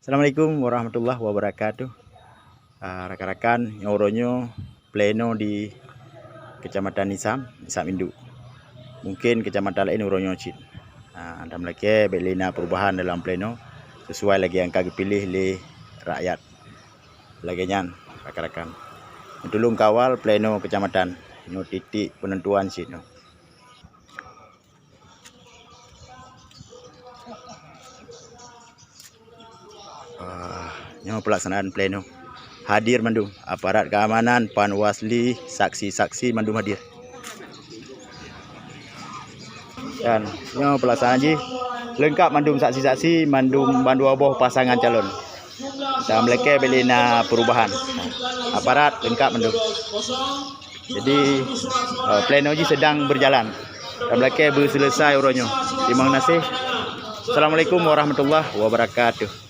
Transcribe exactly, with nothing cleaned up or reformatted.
Assalamualaikum warahmatullahi wabarakatuh. Ah, rakan-rakan, nyoe uroe nyoe pleno di Kecamatan Nisam, Nisam Induk. Mungkin kecamatan laén uroe nyoe cit. Ah, dan meulakée bék lé na perubahan dalam pleno sesuai lagée nyang ka geupiléh lé rakyat. Lagée nyan, rakan-rakan. Tulông kawal pleno kecamatan. Nyoe titik penentuan cit nyoe. Ah, nyoe pelaksanaan pleno. Hadir mandum, aparat keamanan, Panwasli, saksi-saksi mandum hadir. Dan nyoe pelaksanaan jih leungkap mandum saksi-saksi, mandum bandua boh pasangan calon. Dan meulakée bék lé na perubahan. Aparat leungkap mandum. Jadi, eh, pleno jih sedang berjalan. Dan meulakée beuseuleusoe uroe nyoe. Terima kasih. Assalamualaikum warahmatullahi wabarakatuh.